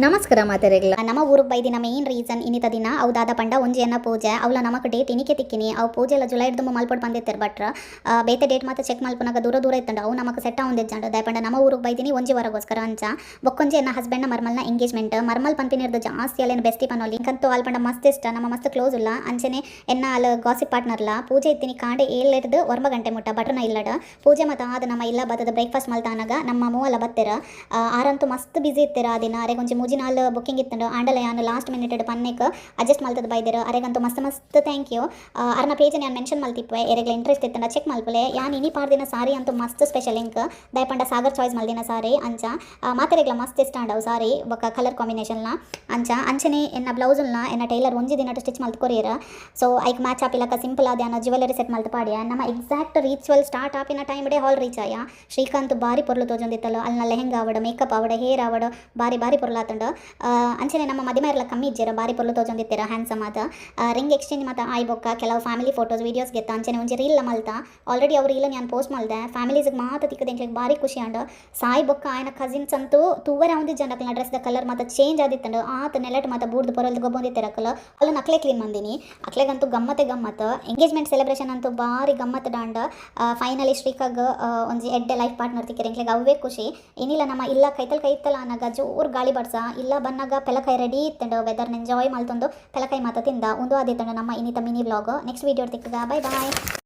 ನಮಸ್ಕಾರ ಮಾತೆರೆಗ್ಲ. ನಮ್ಮ ಊರಿಗೆ ಬೈದಿನ ಮೇನ್ ರೀಸನ್ ಇನ್ನಿತ ದಿನ ಅವು ದಾದ ಪಂಡ ಒಂಜಿ ಎನ್ನ ಪೂಜೆ. ಅವಲ ನಮಕ್ ಡೇಟ್ ಇನಿಕೆ ತಿಕ್ಕಿನಿ. ಅವು ಪೂಜೆ ಎಲ್ಲ ಜುಲೈ ದುಂಬು ಮಲ್ಪೊಡು ಬಂದಿತ್ತೆರ್. ಬಟ್ರ ಬೇತೆ ಡೇಟ್ ಮಾತ ಚೆಕ್ ಮಲ್ಪುನಾಗ ದೂರ ದೂರ ಇತ್ತಂಡ. ಅವು ನಮಕ್ ಸೆಟ್ ಆವೊಂದಿಜ್ಜಂಡ. ದಾಯೆ ಪಂಡ ನಮ್ಮ ಊರಿಗೆ ಬೈದಿನಿ ಒಂಜಿ ವಾರಗೋಸ್ಕರ. ಅಂಚ ಬೊಕ್ಕೊಂಜಿ ಎನ್ನ ಹಸ್ಬೆಂಡ್ನ ಮರ್ಮಲ್ನ ಎಂಗೇಜ್ಮೆಂಟ್. ಮರ್ಮಲ್ ಪನ್ಪಿನಿರ್ದ್ ಜಾಸ್ತಿ ಅಲ್ಲೇನು ಬೆಸ್ಟಿ ಪನೊಲಿ. ಇಂಕಂತೂ ಅಲ್ ಪಂಡ ಮಸ್ತ್ ಇಷ್ಟ. ನಮ್ಮ ಮಸ್ತ್ ಕ್ಲೋಸ್ ಉಲ್ಲ. ಅಂಚನೆ ಎನ್ನ ಅಲ್ ಗಾಸಿಪ್ ಪಾರ್ಟ್ನರ್ಲ. ಪೂಜೆ ಇತ್ತಿನಿ ಕಾಂಡೆ 7ರ್ದ್ 9 ಗಂಟೆ ಮುಟ್ಟ ಭಟ್ರನ ಇಲ್ಲಡ್. ಪೂಜೆ ಮಾತ ಆದ್ ನಮ್ಮ ಇಲ್ಲ ಬತ್ತದ ಬ್ರೇಕ್ಫಾಸ್ಟ್ ಮಲ್ತಾನಗ ನಮ್ಮ ಮೂವಲ ಬತ್ತೆರ್. ಆರಂತೂ ಮಸ್ತ್ ಬಿಸಿ ಇತ್ತೆರ್. ಆ ದಿನ ಅರೆಗ್ ಒಂಜಿ ಮೂಜಿ ನಾಲ್ ಬುಕ್ಕಿಂಗ್ ಇತ್ತುಂಡು. ಆಂಡಲ ಯಾನ್ ಲಾಸ್ಟ್ ಮಿನಿಟ್ ಪನ್ನೆಕ್ ಅಡ್ಜಸ್ಟ್ ಮಲ್ತದ ಬೈದೆರ್. ಅರೆಗಂತೂ ಮಸ್ತ್ ಮಸ್ತ್ thank you. ಅರ್ನ ಪೇಜ್ ಯಾನ್ ಮೆನ್ಷನ್ ಮಲ್ತಿಪ್ಪೆ. ಎರೆಗ್ಲ ಇಂಟ್ರೆಸ್ಟ್ ಇತ್ತಂಡ ಚೆಕ್ ಮಲ್ಪುಲೆ. ಯಾನ್ ಇನಿ ಪಾಡ್ದಿನ ಸಾರಿ ಅಂತೂ ಮಸ್ತ್ ಸ್ಪೆಷಲ್ ಇಂಕ್. ದಾಯೆ ಪಂಡ ಸಾಗರ್ ಚಾಯ್ಸ್ ಮಲ್ದಿನ ಸಾರಿ. ಅಂಚ ಮಾತೆರೆಗ್ಲ ಮಸ್ತ್ ಇಷ್ಟ ಆಂಡ್ ಅವು ಸಾರಿ ಬೊಕ್ಕ ಕಲರ್ ಕಾಂಬಿನೇಷನ್ಲ. ಅಂಚ ಅಂಚನೆ ಎನ್ನ ಬ್ಲೌಸ್ನ ಎನ್ನ ಟೈಲರ್ ಒಂಜಿ ದಿನಟ್ ಸ್ಟಿಚ್ ಮಲ್ತ್ ಕೊರಿಯೆರ್. ಸೊ ಐಕ್ ಮ್ಯಾಚ್ ಆಪಿಲಕ ಸಿಂಪಲ್ ಆದ್ ಯಾನ್ ಜ್ಯುವೆಲರಿ ಸೆಟ್ ಮಲ್ತ್ ಪಾಡ್ಯ. ನಮ್ಮ ಎಕ್ಸಾಕ್ಟ್ ರಿಚುವಲ್ ಸ್ಟಾರ್ಟ್ ಆಪಿನ ಟೈಮ್ ಡೇ ಹಾಲ್ ರೀಚ್ ಆಯ. ಶ್ರೀಕಾಂತ್ ಬಾರಿ ಪೊರ್ಲು ತೋಜೊಂದಿತ್ತಲ್ಲ. ಅಲ್ನ ಲೆಹೆಂಗಾ ಆವಡ್, ಮೇಕಪ್ ಆವಡ್, ಹೇರ್ ಆವಡ್, ಬಾರಿ ಬಾರಿ ಪೊರ್ಲಾತುಂಡು. ಅಂಚನೆ ನಮ್ಮ ಮದಿಮಾಯೆರ್ಲ ಕಮ್ಮಿ ಇಜ್ಜೆರ್. ಬಾರಿ ಪೊರ್ಲು ತೋಜೊಂದಿತ್ತೆರ್, ಹ್ಯಾಂಡ್ಸಮ್ ಆದ್. ರಿಂಗ್ ಎಕ್ಸ್ಚೇಂಜ್ ಮಾತ ಆಯ್ ಬೊಕ್ಕ ಕೆಲವು ಫ್ಯಾಮಿಲಿ ಫೋಟೋಸ್, ವೀಡಿಯೋಸ್ ಗೆತ್ತ. ಅಂಚನೆ ಒಂಜಿ ರೀಲ್ ಮಲ್ತ. ಆಲ್ರೆಡಿ ಅವು ರೀಲ್ ಯಾನ್ ಪೋಸ್ಟ್ ಮಲ್ದೆ. ಫ್ಯಾಮಿಲೀಸ್ ಮಾತ ತಿಕ್ಕದ ಎಂಕ್ಲೆಗ್ ಬಾರಿ ಖುಷಿ ಆಂಡ್. ಸಾಯಿ ಬೊಕ್ಕ ಆಯನ ಕಸಿನ್ಸ್ ಅಂತೂ ತೂವರೆ ಆವೊಂದಿಜ್ಜಂಡ್. ಅಕ್ಲ್ನ ಡ್ರೆಸ್ ದ ಕಲರ್ ಮಾತ ಚೇಂಜ್ ಆದಿತ್ತಂಡು. ಆತ್ ನೆಲಟ್ ಮಾತ ಬೂರ್ದು ಪೊರಲ್ದು ಗೊಬ್ಬೊಂದಿತ್ತೆರ್ ಅಕುಲು. ಅಲ್ಲ ಅಕ್ಲೆ ಕ್ಲೀನ್ ಮಂದಿನಿ. ಅಕ್ಲೆಗಂತೂ ಗಮ್ಮತೆ ಗಮ್ಮತ್. ಎಂಗೇಜ್ಮೆಂಟ್ ಸೆಲೆಬ್ರೇಷನ್ ಅಂತೂ ಬಾರಿ ಗಮ್ಮತ್ ಡಾಂಡ್. ಫೈನಲಿ ಶ್ರೀಕಾಗ್ ಒಂಜಿ ಎಡ್ಡೆ ಲೈಫ್ ಪಾರ್ಟ್ನರ್ ತಿಕ್ಕೆರ್. ಎಂಕ್ಲೆಗ್ ಅವ್ವೇ ಖುಷಿ. ಏನಿಲ್ಲ, ನಮ್ಮ ಇಲ್ಲ ಕೈತಲ್ ಕೈತಲ್ ಆನಗ ಜೋರ್ ಗಾಳಿ ಬರ್ಸ. ಇಲ್ಲ ಬನ್ನಗ ಪೆಲಕಾಯಿ ರೆಡಿ ಇತ್ತಂಡು. ವೆದರ್ನ ಎಂಜಾಯ್ ಮಲ್ತೊಂದು ಪೆಲಕಾಯಿ ಮಾತ ತಿಂದ. ಉಂದು ಆದಿತ್ತಂಡು ನಮ್ಮ ಇನ್ನಿತ ಮಿನಿ ವ್ಲಾಗ್. ನೆಕ್ಸ್ಟ್ ವೀಡಿಯೋ ತಿಕ್ಕುಗ. Bye bye.